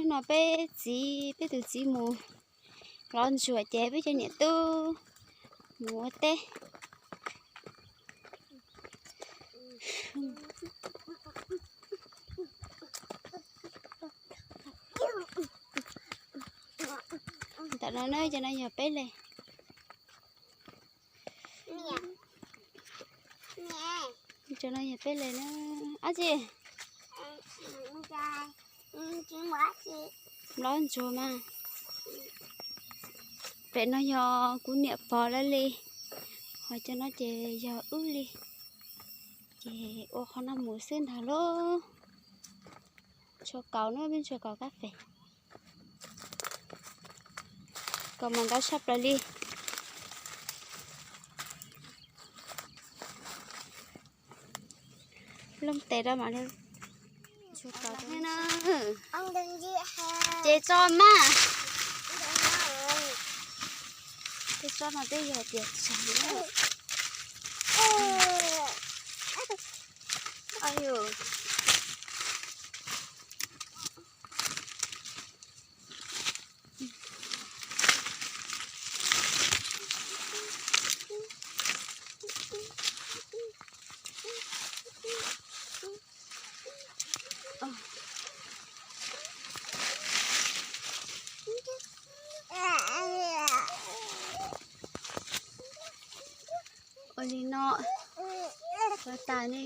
No peb txiv, peb tus txiv mus lov ntsuag ces peb cov niam tub mus ua teb. Ntawm no na, cov no yog peb leeg. Cov no yog peb leeg na. Ab tsi, lov ntsuag mas. Pem no yog kuv niam pog lawv li, ho cov no ces yog wb li. Ces ua qhov no mus xwb ntag lauj. Ntsuag kaus na, peb ntsuag kaus kab fes. Kaus mas ntau tshaj plaws li. Looj tes rau mam li. Ntsuag kaus na. Ces tso mas. Tej tsob no twb yog tias tseem na. Au yus. Ua li no, ua tas ne.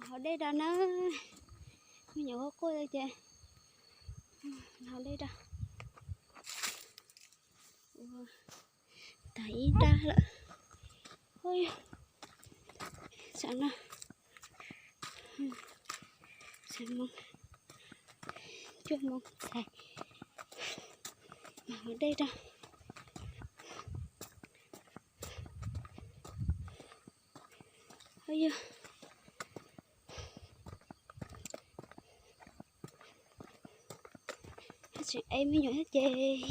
Haus dej rau na, me nyuam quaj quaj ces haus dej rau. Ua tag ib nrab lawm. Ua, tsam no, tsam no cuaj moos txhais, haus dej rau. Ua, tseem ev me nyuam thiab ces,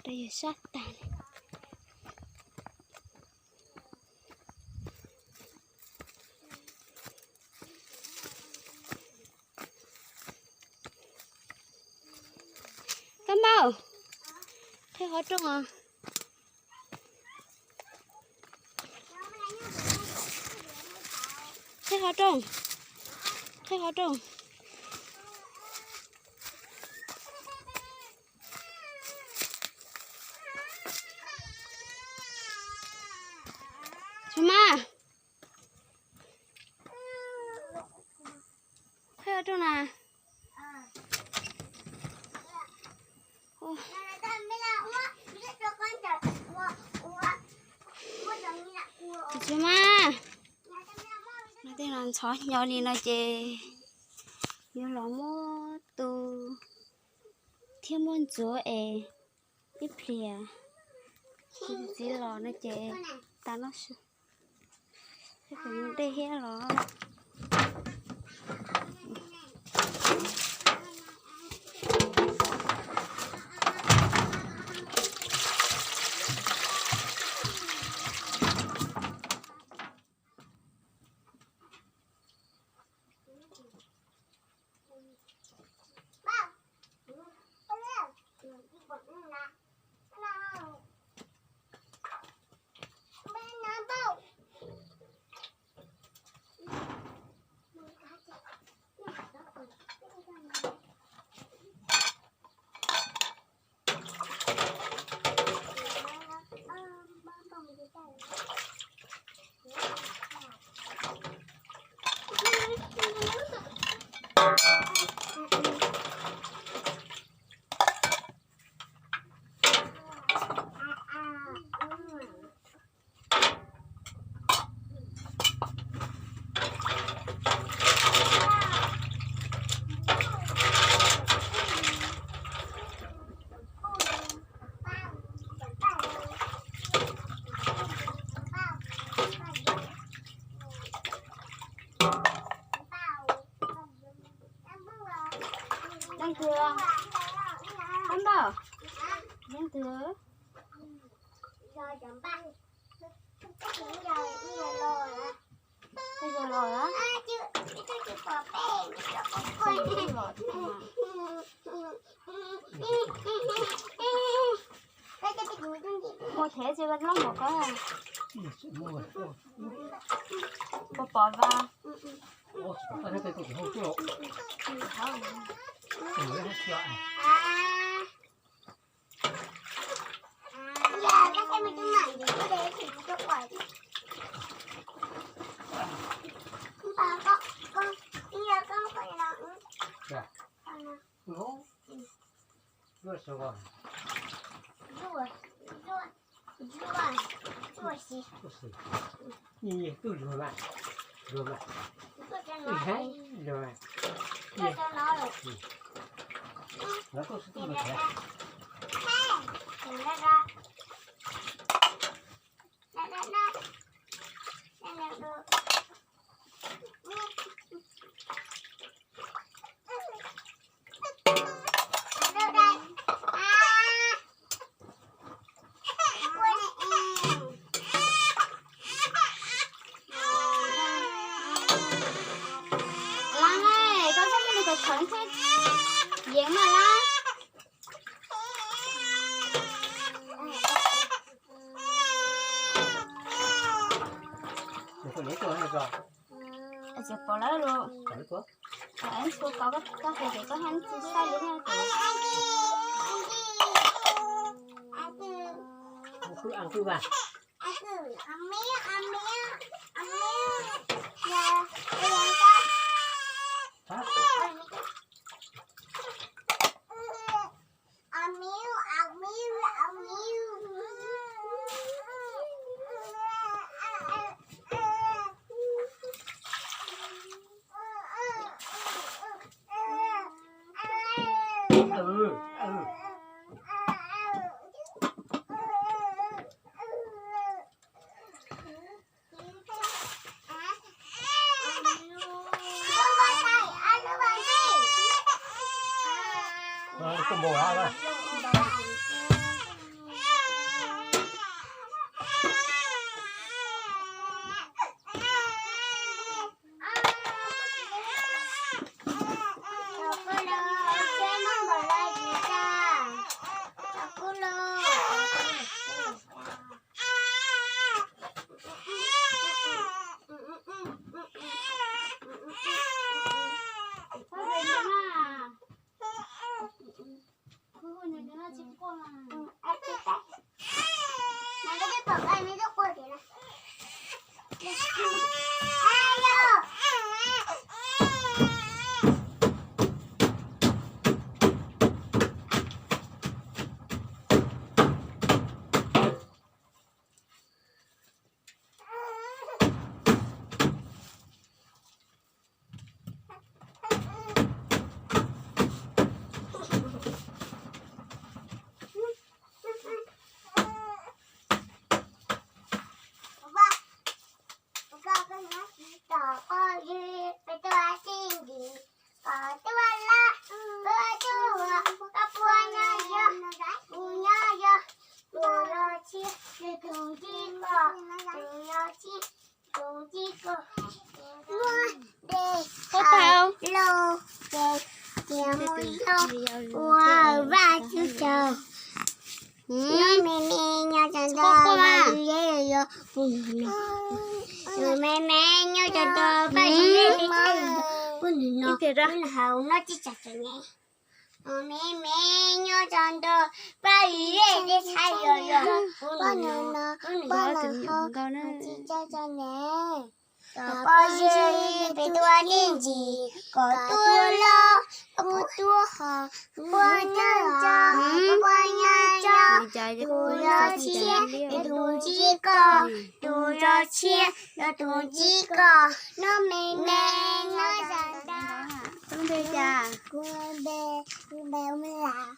rau yawg sab tag li. Kab Npauj, qhib qhov rooj os. Qhib qhov rooj, qhib qhov rooj. Tsis mas, qhib qhov rooj na. Tsis mas, no tej no ntxhov nyo li no ces yuav los muab tu thiab muab ntxuav es ib pliag txiv los no ces tas noj su. Dej hiab los. Leej twg? Leej twg? Koj yog los a? Muaj thev tsis, loj npaum ko. Puas pom vas? Lab, koj txhob muab nws kom kheev thiab yeev mas Lab. Tsis pom lawm los. Txhua koj koj hais tias koj haj tsis saib li na. Ua Vajtswv tsaug. Nyob me me nyob rau ntawm Paj Zeb, yog yog, nws me me nyob rau ntawm Paj Zeb, nws noj tsis tsaug tsaug ne. Me me nyob rau ntawm Paj Zeb, yog yog, nws noj tsis tsaug tsaug ne. Tom Paj Zeb peb tuaj ib ntsis, kom tuaj loj, kom tuaj hos, puas nyob tso, puas nyob tso, tus yog tshiab, yog tus ntsib koj, tus yog tshiab, yog tus ntsib koj, noj me me, noj zam ntau. Koj lub npe cas? Kuv lub npe, kuv lub npe ua me las.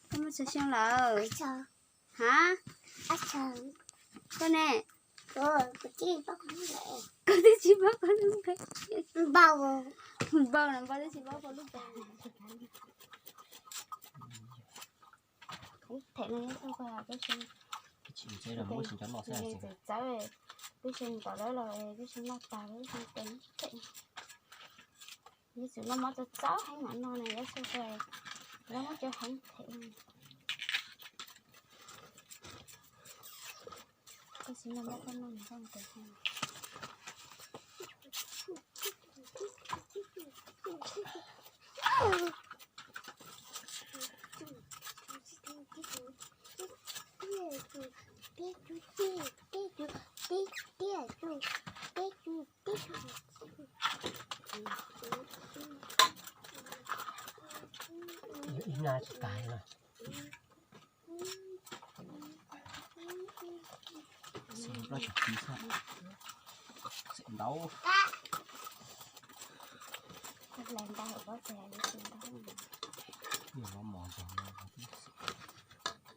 Koj muaj xyoo lawm? Hab? Koj ne? Koj twb tsis paub koj lub npe. Npau, npau no npau twb tsis paub koj lub npe. Them no, peb txawv txawv, peb tsis ntaus lawv los peb tsis noj tag, peb tsis them. Yus txwm noj mov txaus txaus heev mam noj ne, lawv txhua tus lawv muab cov heev them. Koj tsis noj mov koj noj nws koj mus tes. Ib nab tsis tas li. Plaub tsoom kis xwb, txim ntau. Koj hlais ntau hauv pob txha li tsis ntau.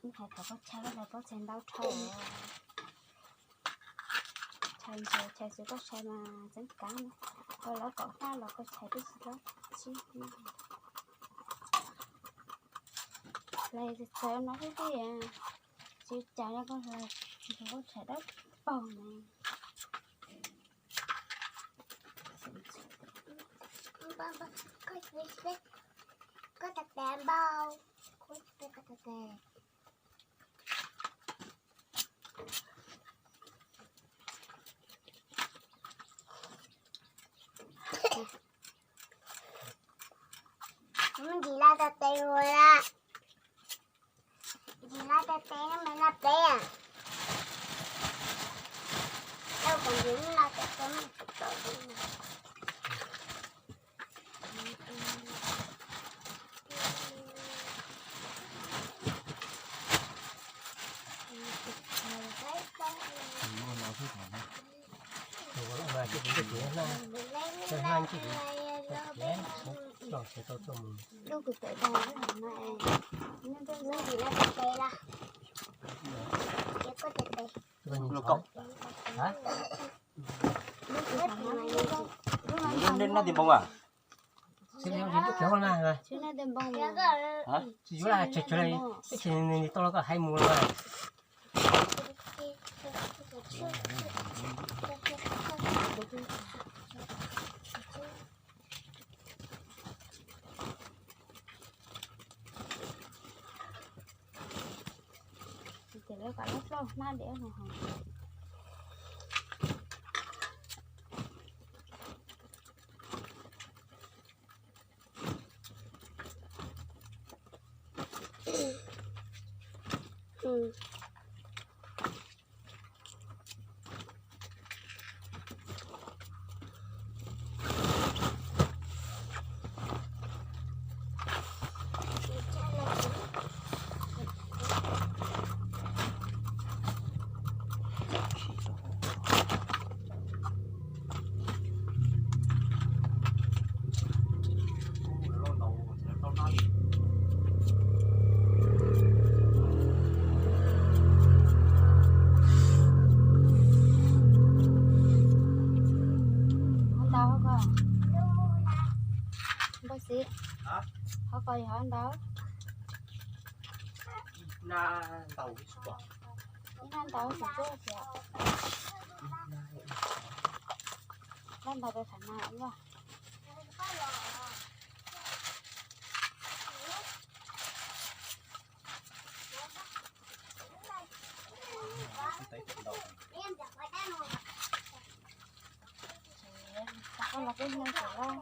Hais thaum koj tshais koj hlais pob txha ntau dhau. Tshais ntses tshais xwb koj tshais mas txeev kav na, koj lawv kaum hnab los koj tshais twb tsis lab tsib. Hlais txhais no xwb tiag, tsis cas yog koj hlais, koj tshais dawb paug na. Koj tas tes npau, koj tas tes. Ntsis laj tas tes ua lawm. Ntsis laj tas tes no me laj peb. Tau kom ntsis laj tas tes. Noj tis npoo a? Tsis yuav, tsis tau los koj hais mus lawm. Ces lawv kom lawv plaub hnab diam no. Ho ntau ko, npawg xib, ho ko yog ho ntau. Ib nab ntau xim tub thiab. Nab ntau rau tham na ua. Koj los peb hnub ces loj,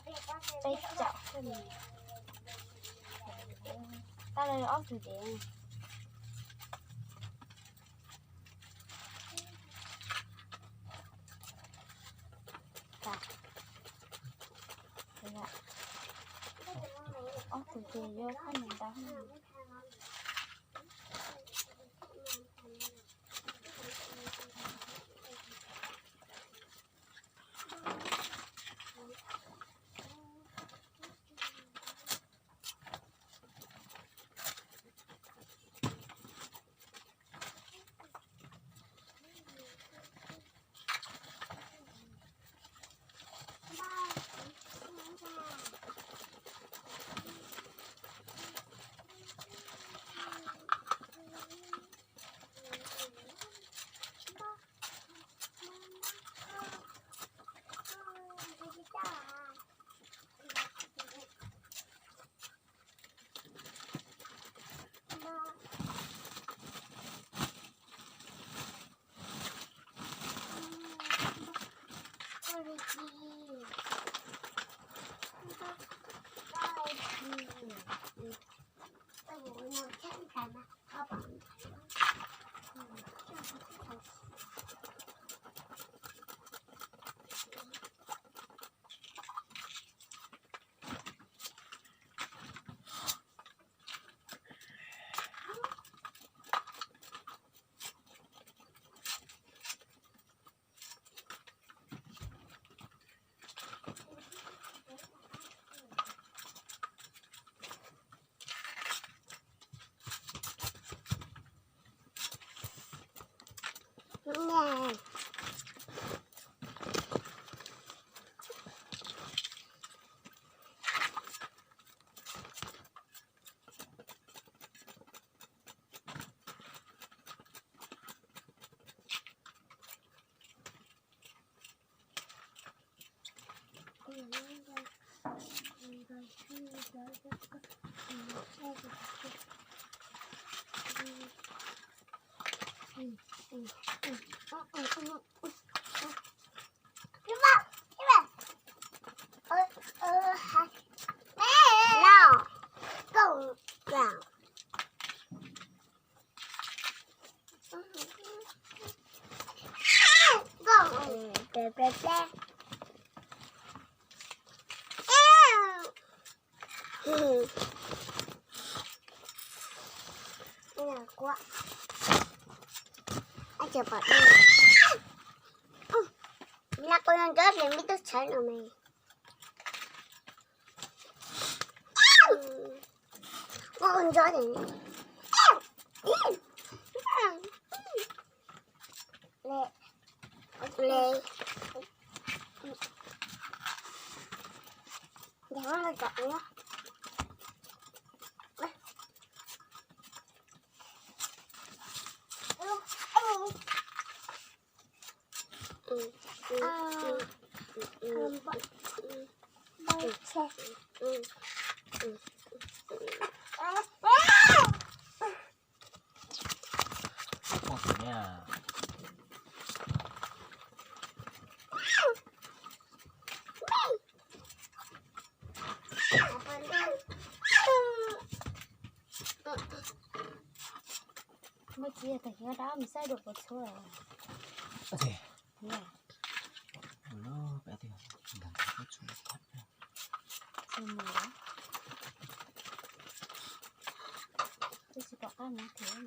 peb caum xwb ne. Tau li ob tug dev. Ob tug ces yuav koj mus ntau. Nab qus no ntsoov ces me tub tshawv no mas. Ntsoov ces le, le, Muaj txiv tag xyov dab mus saib dua puas txhua. Tsis pom qab mus thiab.